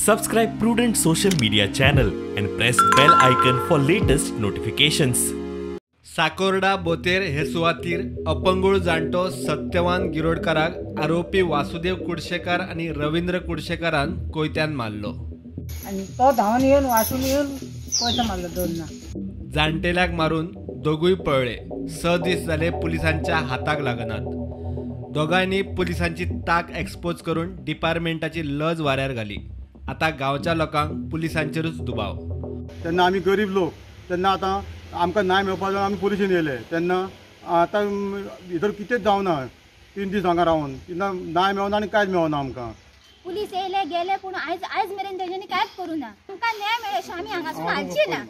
Subscribe Prudent Social Media channel and press bell icon for latest notifications. Sakorda Boter हे सुवातीर अपंगूळ जाणटो सत्यवान गिरोडकाराक आरोपी वासुदेव कुडशेकार आनी रवींद्र कुडशेकारान कोयत्यान मारलो आनी तो धांवन येवन वासून येवन कोयतो मारलो दोन ना. जाणटेल्याक मारून दोगूय पळ्ळे. 6 दीस जाले पुलिसांच्या हाताक लागनात. दोगांयनी पुलिसांची ताक एक्सपोज करून डिपार्टमेंटाची लज वाऱ्यार घाली. आतां गांवच्या लोकांक पुलिसांचेरूच दुबाव. तेन्ना आमी गरीब लोक, तेन्ना आतां आमकां न्याय मेळपा जाय आमी पुलिशेन येयले. तेन्ना आतां भितर कितेंच जावना, 3 दीस हांगा रावन तेन्ना न्याय मेळना आनी कांयच मेळना आमकां. पुलीस येयले गेले पूण आयज मेरेन तेंच्यांनी कांयच करूं ना. आमकां न्याय मेळ्ळे अशें आमी हांगासून हालची ना.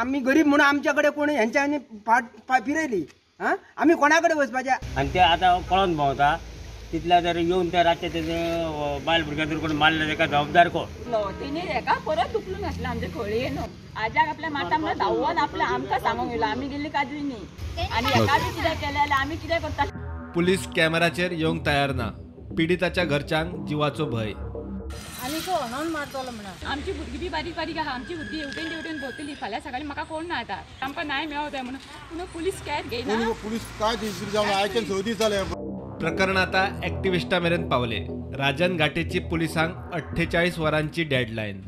आमी गरीब म्हणून आमच्या कडेन कोण हेंच्यांनी फाट फिरयली. आं, आमी कोणा कडेन वचपाचें? आनी ते आतां कळोन भोंवता तितल्या जर येवन त्या रातचे तेजे बायल भुरग्यां जर कोण मारले तेका जबाबदार कोण? तेणी हेका परत उखलून घातला आमच्या खळये न्हू. आज्याक आपल्या माता म्हणल्यार धांवन आपल्या आमकां सांगूंक येयलो आमी गेल्ली काजूय न्ही आनी हेका बी कितें केलें जाल्यार आमी कितें करता? पुलीस कॅमेराचेर येवंक तयार ना. पिडिताच्या घरच्यांक जिवाचो भंय. आनी कोण मारतलो म्हणा आमची भुरगीं बी बारीक बारीक आहा. आमची भुरगीं हेवटेन तेवटेन भोंवतली. फाल्यां सकाळीं म्हाका कोण ना आतां आमकां न्याय मेळो जाय म्हणून. पूण पुलीस कांयच घेयना. पुलीस काय जावन आयच्यान 6 दीस जाले. प्रकरण आता ॲक्टिव्हिस्टा मेरेन पावले. राजन घाटेची पुलिसांक 48 वरांची डेडलायन.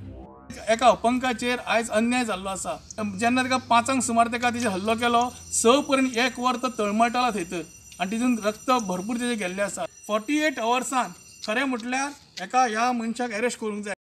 एका अपंगाचेर आयज अन्याय जाल्लो आसा. जेन्ना ताका 5 सुमार ताका तेजेर हल्लो केलो, 6 पर्यंत 1 वर तो तळमळटालो थंयसर आनी तितून रक्त भरपूर तेजें गेल्लें आसा. 48 अवर्सान खरें म्हटल्यार एका ह्या मनशाक अरेस्ट करूंक जाय.